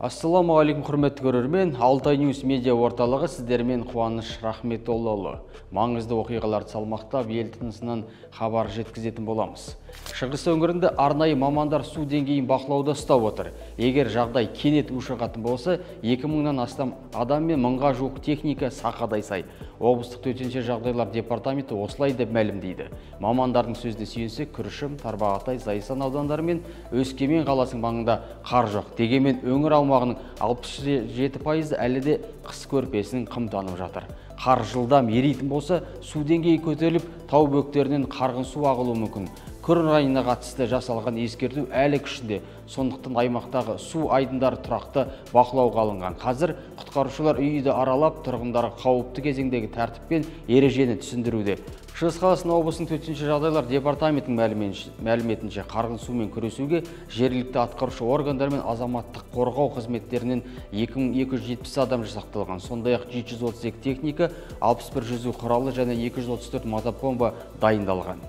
Ассалаумағалейкум, құрметті көрермен. Алтай Ньюс медиа орталығы сіздермен Қуаныш Рахметоллаұлы. Маңызды оқиғаларды салмақтап, ел тынысынан хабар жеткізетін боламыз. Шығыс өңірінде арнайы мамандар су деңгейін бақылауда ұстап отыр. Егер жағдай кенет ушығатын болса, 2000-нан астам адам мен 1000-ға жуық техника сақадай сай. Облыстық төтенше жағдайлар департаменті осылай деп мәлімдейді. Мамандардың сөзіне сүйенсек, Күршім, Тарбағатай, Зайсан аудандары мен Өскемен қаласының маңында қар жоқ. Дегенмен өңір аумағының 67% әлі де қыс көрпесінің қымтанып жатыр. Қар жылдам еритін болса, су деңгейі көтеріліп, тау бөктерінен қарғын су ағылуы мүмкін. Күн райына қатысты жасалған ескерту әлі күшінде. Сондықтан аймақтағы су айдындары тұрақты бақылауға алынған. Қазір құтқарушылар үй-үйді аралап, тұрғындарға қауіпті кезеңдегі тәртіп пен ережені түсіндіруде. Шығыс Қазақстан облысының төтенше жағдайлар департаментінің мәліметінше, қарғын сумен күресуге жергілікті атқарушы органдар мен азаматтық қорғау қызметтерінен 2270 адам жасақталған. Сондай-ақ 732 техника, 61 жүзу құралы және 234 мотопомпа дайындалған.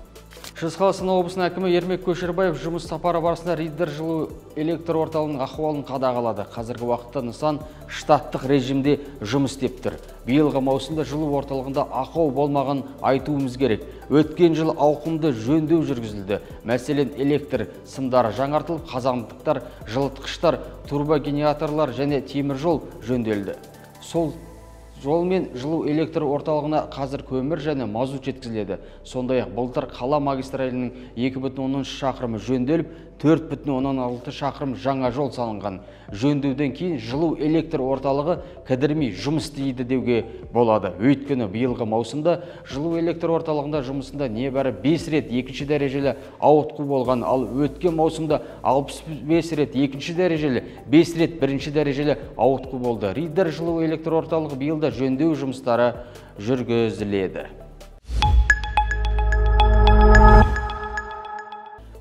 Шығыс Қазақстан облысының әкімі Ермек Көшербаев жұмыс сапары барысында Риддер жылу электр орталығының ахуалын қадағалады. Қазіргі уақытта нысан штаттық режимде жұмыс істеп тұр. Биылғы маусымда жылу орталығында ақау болмаған айтуымыз керек. Өткен жылы ауқымды жөндеу жүргізілді. Мәселен, электр сымдары жаңартылып, қазандықтар, жылытқыштар, турбогенераторлар және теміржол жөнделді. Сол жолмен жылу электр орталығына қазір көмір және мазут жеткізіледі. Сондай-ақ былтыр қала магистралінің 2,3 шақырымы жөнделіп, 4,6 шақырым жаңа жол салынған. Жөндеуден кейін жылу электр орталығы кідірмей жұмыс істейді деуге болады. Өйткені биылғы маусымда жылу электр орталығында жұмысында небәрі 5 рет екінші дәрежелі ауытқу болған, ал өткен маусымда 65 рет екінші дәрежелі, 5 рет бірінші дәрежелі ауытқу болды. Риддер жылу электр орталығы биыл да жөндеу жұмыстары жүргізіледі.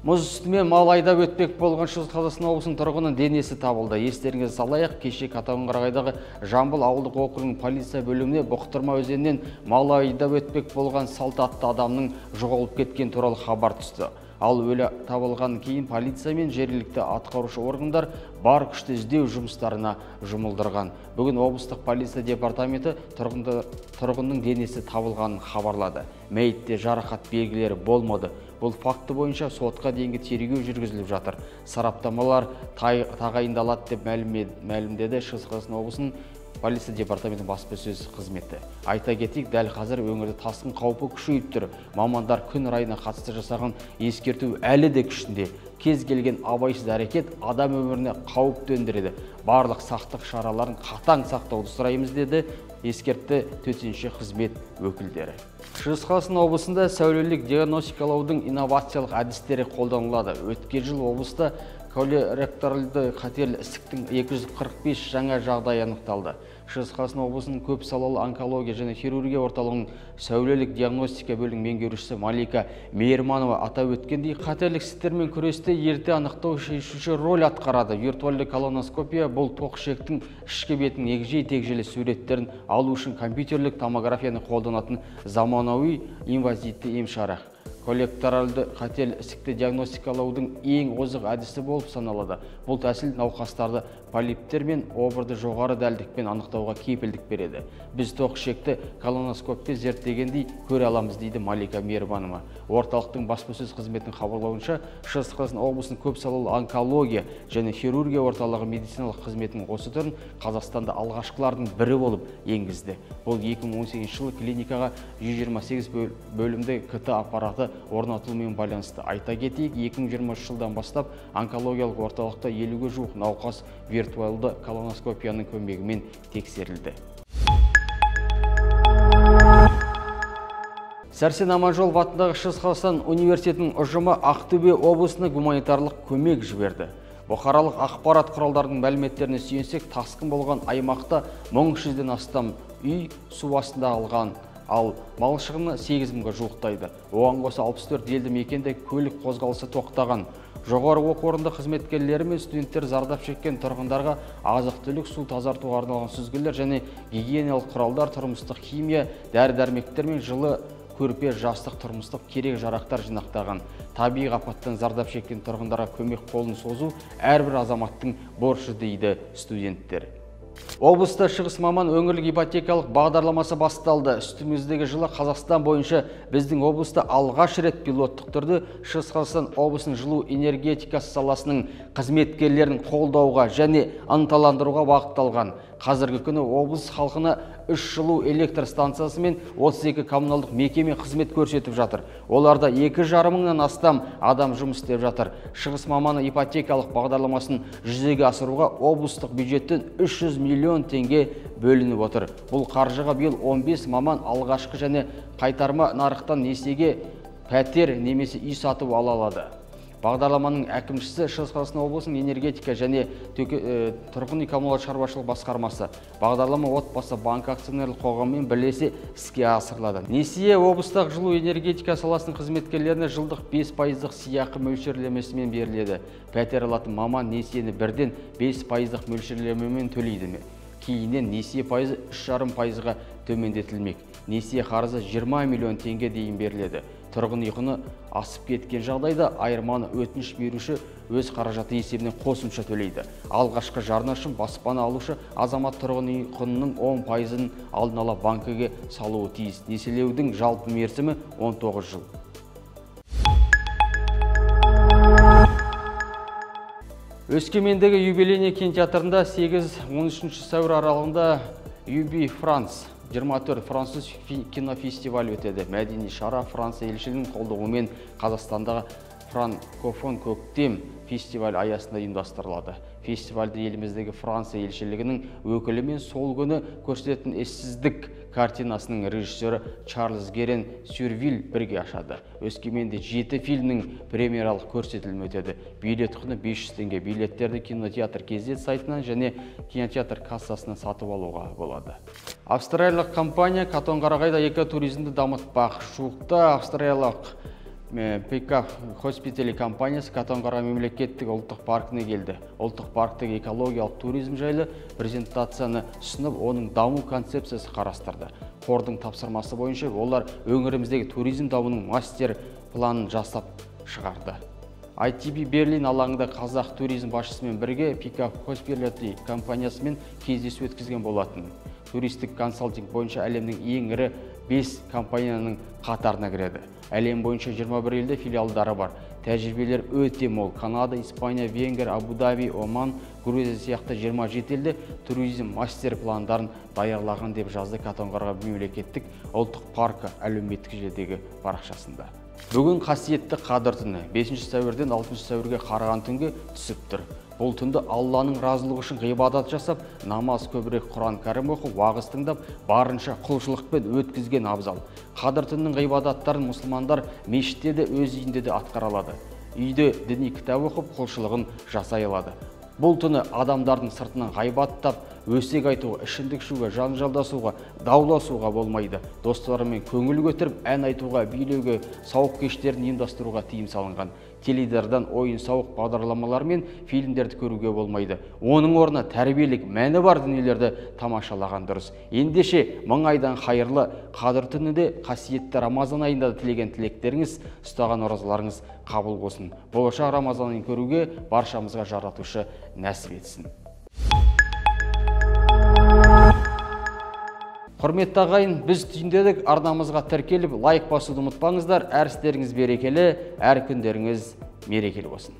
Мұз үстімен мал айдап өтпек болған Шығыс Қазақстан облысының тұрғынының денесі табылды. Естеріңізге салайық, кеше Катонқарағайдағы Жамбыл ауылдық округінің полиция бөліміне Бұқтырма өзенінен мал айдап өтпек болған салт атты адамның жоғалып кеткен туралы хабар түсті. Ал өлі табылған кейін полиция мен жергілікті атқарушы органдар бар күшті іздеу жұмыстарына жұмылдырған. Бүгін облыстық полиция департаменті тұрғынның денесі табылғанын хабарлады. Мәйітте жарақат белгілері болмады. Бұл факті бойынша сотқа дейінгі тергеу жүргізіліп жатыр. Сараптамалар тағайындалады деп мәлімдеді Шығыс Қазақстан облысының полиция департаментінің баспасөз қызметі. Айта кетейік, дәл қазір өңірде тасқын қаупі күшейіп тұр. Мамандар күн райына қатысты жасаған ескерту әлі де күшінде. Кез келген абайсыз әрекет адам өміріне қауіп төндіреді. Барлық сақтық шараларын қатаң сақтауды сұраймыз, деді ескертті төтенше қызмет өкілдері. Шығыс Қазақстан облысында сәулелік диагностикалаудың инновациялық әдістері қолданылады. Өткен жыл облыста колоректалды қатерлі ісіктің 245 жаңа жағдайы анықталды. Шығыс Қазақстан облысының көп салалы онкология және хирургия орталығының сәулелік диагностика бөлімінің меңгерушісі Малика Мейірманова атап өткендей, қатерлі ісіктермен күресте ерте анықтау шешуші роль атқарады. Виртуалды колоноскопия бұл тоқ ішектің ішкі бетінің егжей-тегжейлі суреттерін алу үшін компьютерлік томографияны қолданатын заманауи инвазивті емшара. Коллекторалды қатерлі ісікті диагностикалаудың ең озық әдісі болып саналады. Бұл тәсіл науқастарды полиптер мен обырды жоғары дәлдікпен анықтауға кепілдік береді. Біз тоқ ішекті колоноскоппен зерттегендей көре аламыз, дейді Малика Мейірбанова. Орталықтың баспасөз қызметінің хабарлауынша, Шығыс Қазақстан облысының көп салалы онкология және хирургия орталығы медициналық қызметінің осы түрін Қазақстанда алғашқылардың бірі болып енгізді. Бұл 2018 жылы клиникаға 128 бөлімді КТ аппараты орнатылуымен байланысты. Айта кетейік, 2023 жылдан бастап онкологиялық орталықта 50-ге жуық науқас виртуалды колоноскопияның көмегімен тексерілді. Сәрсен Аманжолов атындағы Шығыс Қазақстан университетінің ұжымы Ақтөбе облысына гуманитарлық көмек жіберді. Бұқаралық ақпарат құралдарының мәліметтеріне сүйенсек, тасқын болған аймақта 1300-ден астам үй су астында қалған, ал мал шығыны 8000-ға жуықтайды. Оған қоса 64 елді мекенде көлік қозғалысы тоқтаған. Жоғары оқу орнында қызметкерлері мен студенттер зардап шеккен тұрғындарға азық-түлік, су тазартуға арналған сүзгілер және гигиеналық құралдар, тұрмыстық химия, дәрі-дәрмектер мен жылы көрпе, жастық, тұрмыстық керек жарақтар жинақтаған. Табиғи апаттан зардап шеккен тұрғындарға көмек қолын созу әрбір азаматтың борышы дейді студенттер. Облыста Шығыс маман өңірлік ипотекалық бағдарламасы басталды. Үстіміздегі жылы Қазақстан бойынша біздің облыста алғаш рет пилоттық түрде Шығыс Қазақстан облысының жылу энергетикасы саласының қызметкерлерін қолдауға және ынталандыруға бағытталған. Қазіргі күні облыс халқына 3 жылу электр станциясы мен 32 коммуналдық мекеме қызмет көрсетіп жатыр. Оларда 2,5 мыңнан астам адам жұмыс істеп жатыр. Шығыс маманы ипотекалық бағдарламасын жүзеге асыруға облыстық бюджеттен 300 миллион теңге бөлініп отыр. Бұл қаржыға биыл 15 маман алғашқы және қайтарма нарықтан несиеге пәтер немесе үй сатып ала алады. Бағдарламаның әкімшісі Шығыс Қазақстан облысының энергетика және тұрғын үй коммуналдық шаруашылық басқармасы. Бағдарлама Отбасы банк акционерлік қоғамымен бірлесе іске асырылады. Несие облыстағы жылу энергетика саласының қызметкерлеріне жылдық 5% сыйақы мөлшерлемесімен беріледі. Пәтер алатын маман несиені бірден 5% мөлшерлемемен төлейді. Кейіннен несие пайызы 3,5%-ға төмендетілмек. Несие қарызы 20 миллион теңге дейін беріледі. Тұрғын үй құны асып кеткен жағдайда айырманы өтініш беруші өз қаражаты есебінен қосымша төлейді. Алғашқы жарна үшін баспана алушы азамат тұрғын үй құнының 10%-ын алдын ала банкіге салуы тиіс. Несиелеудің жалпы мерзімі 19 жыл. Өскемендегі Юбилейный кинотеатрында 8-13 сәуір аралығында Юби Франс 24 француз кинофестивалі өтеді. Мәдени шара Франция елшілігінің қолдауымен Қазақстандағы Франкофон көктем фестивалі аясында ұйымдастырылады. Фестивальді еліміздегі Франция елшілігінің өкілімен сол күні көрсететін Ессіздік картинасының режиссері Чарльз Герен Сюрвиль бірге ашады. Өскеменде 7 фильмнің премьералық көрсетілімі өтеді. Билет құны 500 теңге. Билеттерді кинотеатр KZ сайтынан және кинотеатр кассасынан сатып алуға болады. Австралиялық компания Катонқарағайда экотуризмді дамытпақ. Жуықта австралиялық Пикап Hospitality компаниясы Катонқарағай мемлекеттік ұлттық паркіне келді. Ұлттық парктегі экологиялық туризм жайлы презентацияны ұсынып, оның даму концепциясы қарастырды. Қордың тапсырмасы бойынша олар өңіріміздегі туризм дамуының мастер планын жасап шығарды. ITB Берлин алаңында қазақ туризм басшысымен бірге Пикап Hospitality компаниясымен кездесу өткізген болатын. Туристік консалтинг бойынша әлемнің ең ірі 5 компанияның қатарына кіреді. Әлем бойынша 21 елде филиалдары бар. Тәжірибелер өте мол. Канада, Испания, Венгрия, Абу-Даби, Оман, Грузия сияқты 27 елде туризм мастер пландарын даярлаған деп жазды Катонқарағай мемлекеттік ұлттық паркі әлеуметтік желідегі парақшасында. Бүгін қасиетті Қадір түні 5 сәуірден 6 сәуірге қараған түнге түсіп тұр. Бұл түнді Алланың разылығы үшін ғибадат жасап, намаз көбірек Құран кәрім оқып, уағыз тыңдап, барынша құлшылықпен өткізген абзал. Қадір түнінің ғибадаттарын мұсылмандар мешітте де, өз үйінде де атқара алады. Үйде діни кітап оқып, құлшылығын жасай алады. Бұл түні адамдардың сыртынан ғайбаттап, өсек айтуға, ішімдік ішуге, жанжалдасуға, дауласуға болмайды. Достарымен көңіл көтеріп, ән айтуға, билеуге, сауық кештерін ұйымдастыруға тыйым салынған. Теледидардан ойын-сауық бағдарламалар мен фильмдерді көруге болмайды. Оның орнына тәрбиелік мәні бар дүниелерді тамашалаған дұрыс. Ендеше мың айдан қайырлы Қадір түні де қасиетті Рамазан айында да тілеген тілектеріңіз, ұстаған оразаларыңыз қабыл болсын. Болашақ Рамазан айын көруге баршамызға жаратушы нәсіп етсін. Құрметті ағайын, біз түйіндедік. Арнамызға тіркеліп, лайк басуды ұмытпаңыздар. Әр істеріңіз берекелі, әр күндеріңіз мерекелі болсын.